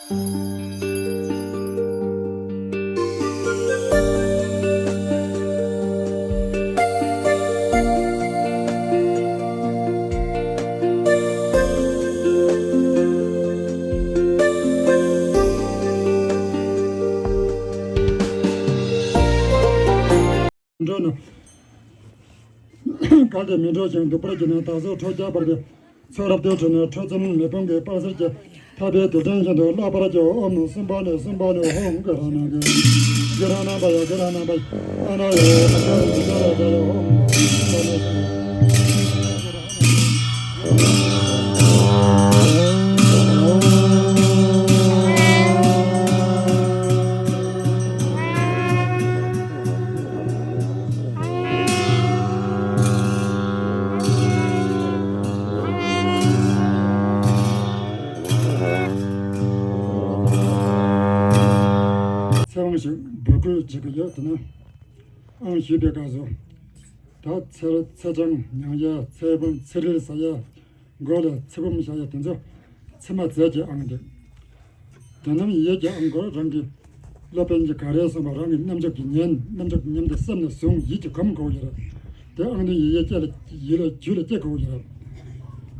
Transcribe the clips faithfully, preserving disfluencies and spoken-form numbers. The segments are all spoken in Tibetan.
འགྲོ་ནས། གལ་ཏེ་མི་འགྲོ་ཞིང་འདུག་པར་གྱུར་ན། བདག་སོགས་ཁྲོ་རྒྱལ་བར་པའི་ཚོགས་རབ་ཏུ་འཁྲུངས་ནས། ཁྲོ་ཙམ་མེ་དཔུང་གིས་དཔའ་གཟེར་གྱི། འཐབ་པའི་རྡུལ་ཕྲན་བཞིན་དུ་བརླག་པར་བྱའོ། ཨོཾ་གསུམ་པ་ནས་གསུམ་པ་ནས། ཧོཾ་གུ་ར་ན་གུ་ར་ན་པ་ཡ་གུ་ར་ན་པ་ཡ་ཨ་ན་ཡ་ཨ་ན་ཡ་ཨོཾ་གསུམ་པ་ནས་གསུམ་པ། ཚེ་དབང་ཞིག་འབོད་སྐུལ་བྱེད་ཀྱི་ཡོད། དེ་ནི་ཨང་ཞུས་པའི་སྐབས་སུ། ད་ཚེ་ཚེ་ཆང་མྱང་ཡས། ཚེ་བུམ་ཚེ་རིལ་ཟ་ཡས། མགོ་ལ་ཚེ་བུམ་བཞག་ཡས། དེ་ཚོ་ཚེ་མ་རྫས་ཀྱི་ཨང་རེད། དེ་རྣམས་ཡིད་ཀྱི་ཨང་སྐོར། རང་གི་སློབ་དཔོན་གྱིས་ག་རེ་གསུངས་པ། རང་གི་རྣམ་ཅོག་གི་ཉན། རྣམ་ཅོག་གི་ཉན་དེ་སེམས་ལ་བཟུང་། ཡིད་ཀྱིས་གོམས་དགོས་ཀྱི་རེད། དེ་ཨང་དེ་ཡིད་ལ་སྐྱེ་ལ་ཡིད་ལ་རྒྱུད་ལ་སྐྱེ་དགོས་ཀྱི་རེད།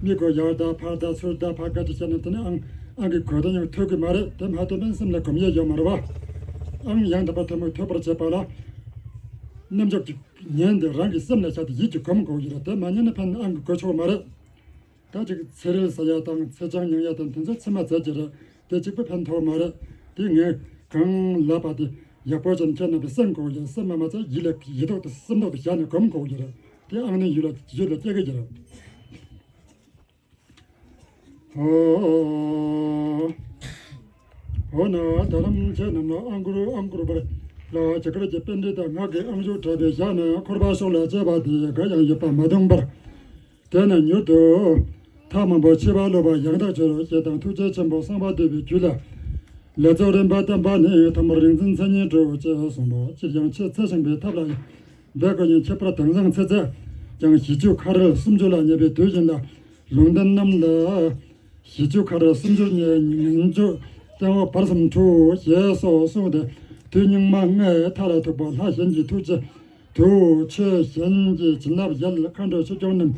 མི་གོ་ཡར་ལྟ་ཕར་ལྟ་ཚུར་ལྟ་ཕར་ལྟ་ཅི་བྱས་ན། དེ་ནི་ཨང་ཨང་གི་གོ་དོན་ཡང་ཐོས་ཀྱི་མ་རེད། དེ་མ་ཐོས་པས་སེམས་ལ་གོམས་ཡས་ཡོད་མ་རེད་བ། ཨང་ཡང་དག་པར་ཐོན་པ་ཐོས་པར་བྱེད་པ་ལ། རྣམ་ཅོག་གི་ཉན་དེ་རང་གི་སེམས་ལ་བཞག་སྟེ་ཡིད་ཀྱིས་གོམས་དགོས་ཀྱི་རེད། དེ་མ་ཉན་ན་ཕན་ཨང་གི་གོ་ཆོག་མ་རེད། ད་ཅིག་ཚེ་རིལ་ཟ་ཡ་དང་ཚེ་ཆང་མྱང་ཡ་དང་དེ་ཚོ་ཚེ་མ་རྫས་ཀྱི་རེད། དེ་གཅིག་པུ་ཕན་ཐོགས་མ་རེད། དེ་ངས་གང་ལབ་པ་དེ་ཡག་པོ་ཅན་ཁྱེད་རྣམ་པས་གསན་དགོས་ཀྱི་རེད། གསན་པ་མ་ཚད་ཡིད་ལ་ཡིད་ཐོག་ཏུ་སེམས་ཐོག་ཏུ་བཞག་ནས་གོམས་དགོས་ཀྱི་རེད། དེ་ཨང་ནི་ཡིད་ལ་ཡིད་ལ་སྐྱེ་གི་རེད། ཧོ། འོ་ན་ད་རྣམས་ཁྱེད་རྣམས་ལ་ཨང་སྐོར་ཨང་སྐོར་བར་ལ་ཇི་སྐད་ཀྱི་པཎྜི་ཏ་ངག་གི་ཨང་ཅོག་བྲིས་པའི་ཞལ་ནས་འཁོར་བ་ཤོག་ལ་བཅས་པ་དེ་འགའ་ཡང་ཡོད་པ་མ་མཐོང་བར། དེས་ན་མྱུར་དུ་ཐབས་མང་པོ་མཆོད་པ་བླུགས་པ་ཡང་དག་ཆོས་ཞེས་དང་ཐུགས་རྗེ་ཆེན་པོ་གསང་བ་འདུས་པའི་རྒྱུད་ལ། ལེགས་ཚོགས་རིམ་པ་བསྟན་པ་ནི། ཐོག་མར་རིག་འཛིན་མཚན་ཉིད་དྲུག་ཅེས་གསུངས་པ། སྤྱིར་ཡང་ཆེས་ཚེ་ཞིང་པའི་ཐབས་ལ་ཡང་འབད་དགོས་ཡིན། ཁྱད་པར་དེང་སང་ཚེ་ཚད་ཀྱང་བཞི་བཅུ་ཁ་རལ་སུམ་ཅུ་ལ་ཉེ་བའི་དུས་ཡིན་ལ། ལུང་བསྟན་རྣམས་ལ། བཞི་བཅུ་ཁ་རལ་སུམ་ཅུ་ཉེ་ཉེ་བཅུ་སྟེང་འོག་བར་གསུམ་དྲུག་ཞེས་སོགས་གསུངས་ཏེ། དུས་སྙིགས་མ་ལྔའི་མཐའ་ལ་ཐུག་པ་ལྷ་གཞན་གྱི་ཐུགས་རྗེ། དུ་ཆོས་གཞན་གྱི་བྱིན་རླབས་ཡལ། མཁའ་འགྲོ་ཆོས་སྐྱོང་རྣམས་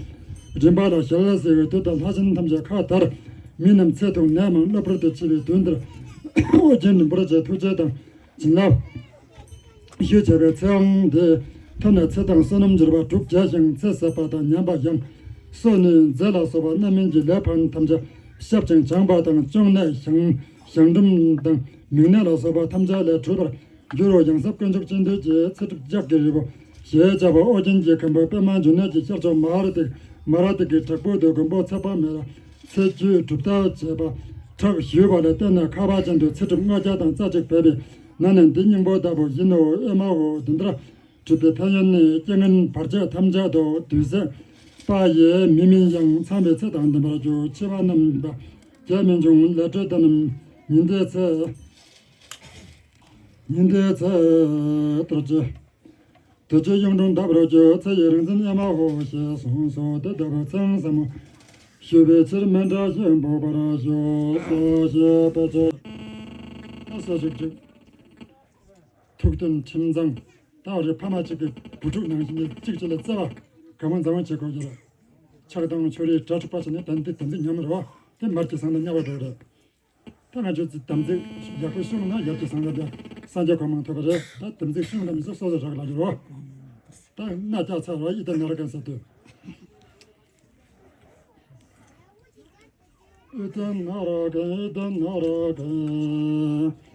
རིམ་པ་ལ་ཞལ་གཟིགས་དུས་དང་ལྷ་གཞན་ཐམས་ཅད་ཁ་དར། མི་རྣམས་ཚེ་ཐུང་ནད་མང་གློ་བུར་དུ་འཆི་བའི་དུས་འདིར། ཨོ་རྒྱན་རིན་པོ་ཆེའི་ཐུགས་རྗེ་དང་བྱིན་རླབས་ཞུ་བྱ་བའི་ཚེ་དབང་འདི་ཐོབ་ནས་ཚེ་དང་བསོད་ནམས་འབྱོར་པ་དྲུག་རྒྱས་ཤིང་ཚེ་ཟད་པ་དང་ཉམས་པ་ཡང་གསོ་ནུས་རྫས་ལ་སོགས་པ་རྣམ་སྨིན་གྱི་ལས་ཕན་ཐམས་ཅད་ཤབ་ཅིང་བྱང་བ་དང་གཅོང་ནད་གཞང་གཞང་འབྲུམ་དང་མིག་ནད་ལ་སོགས་པ་ཐམས་ཅད་ལས་གྲོལ་བར་འགྱུར་རོ། ཡང་ཟབ་དཀོན་མཆོག་སྤྱི་འདུས་ཀྱི་ཚེ་སྒྲུབ་ལྕགས་ཀྱི་རི་བོ་ཞེས་བྱ་བ་ཨོ་རྒྱན་གྱི་མགོན་པོ་པདྨ་འབྱུང་གནས་ཀྱི་ཤར་ཕྱོགས་མ་ཧཱ་ར་ཏི་མ་ཧཱ་ར་ཏི་ཀའི་བྲག་ཕུག་ཏུ་མགོན་པོ་ཚེ་དཔག་མེད་ལ་ཚེ་བཅུད་གྲུབ་མཐའ་བྱས་པ་གྲགས་ཞུས་པ་ལ་བརྟེན་ནས་ཁ་བ་ཅན་དུ་ཚེ་སྒྲུབ་ལྔ་བརྒྱ་དང་རྩ་གཅིག་བོས་པའི་ནང་ནས་འདི་སྙིང་པོ་ལྟ་བུ་ཡིན་ནོ། ཨེ་མ་ཧོ། འདི་ལྟར་གྲུབ་པའི་ཕན་ཡོན་ནི། རྐྱེན་ངན་བར་ཆད་ཐམས་ཅད་དུ་དུས་ཟད་པ་ཡིས། མི་སྨིན་ཡང་ཚངས་པའི་ཚེ་དང་ལྡན་པར་འགྱུར། འཆི་བ་རྣམས་ལ་རྒྱས་མི་འབྱུང་། ལས་འཕྲོ་དེ་རྣམས་ཉི་ཟླའི་ཚེ། ཉི་ཟླའི་ཚེ་ལྟར་གྱུར། དུས་ཀྱི་གཡུང་དྲུང་ལྟ་བུར་གྱུར། ཚེ་ཡི་རིག་འཛིན་ཨེ་མ་ཧོ་ཞེས་གསུངས་སོ། དེ་ལྟ་བུའི་ཚེ་ཟབ་མོ་ཞུ་བའི་ཕྱིར་མཎྜལ་ཞིག་འབུལ་བར་ཞུ། སོ་ཞེས་པའི་ཚེ། ད་སོ་ཞིག་ཅིག་ཐུགས་མཐུན་ཁྲིམས་གཙང་། ད་རེས་ཕ་མ་གཅིག་གི་བུ་ཕྲུག་ནང་བཞིན་གཅིག་གཅིག་ལ་བརྩེ་བ་གང་མང་ཚང་མ་བྱེད་དགོས་ཀྱི་རེད། ཆགས་སྡང་ཕྱོགས་རིས་དགྲ་འཁྲུག་པ་བྱས་ནས་ད་འདི་དམ་ཚིག་ཉམས་རེད་བ། དེ་མར་གྱི་སང་ལ་དམྱལ་བ་འགྲོ་རེད། ད་ང་ཚོ་ཚོ་དམ་ཚིག་ཡག་པོ་བསྲུངས་ན་ཡར་གྱི་སང་ལ་དེ་སངས་རྒྱས་གོ་འཕང་ཐོབ་པ་རེད། ད་དམ་ཚིག་བསྲུངས་དང་མི་བསྲུངས་སོ་སོ་རག་ལ་འགྱུར་བ། ད་སྣ་བཀྱག་ཚར་བ་ཨི་ད་ན་ར་གན་ས་དུ། ཨི་ད་ན་ར་གན་ཨི་ད་ན་ར་གན།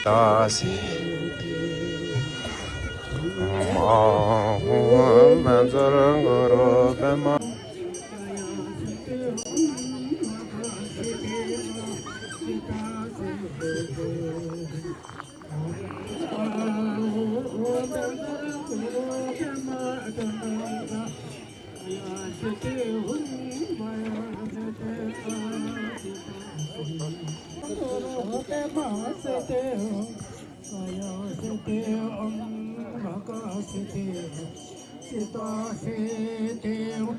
ཏཱ་སི། ཨོཾ་ཨཱཿཧཱུྃ་བཛྲ་གུ་རུ་པདྨ།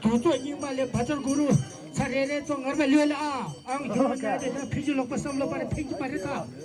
དུས་ཚོད་རྙིང་མ་ལས་བཛྲ་གུ་རུ་ཚར་རེ་རེ་ཚོ་ངར་མ་ལུས་ལ་ཨ། ཨང་ཁྱོད་ངས་དེ་ལྟར་ཕན་ཚུན་ལོག་པ་བསམ་བློ་པར་ཕན་གྱི་མ་རེད་ད།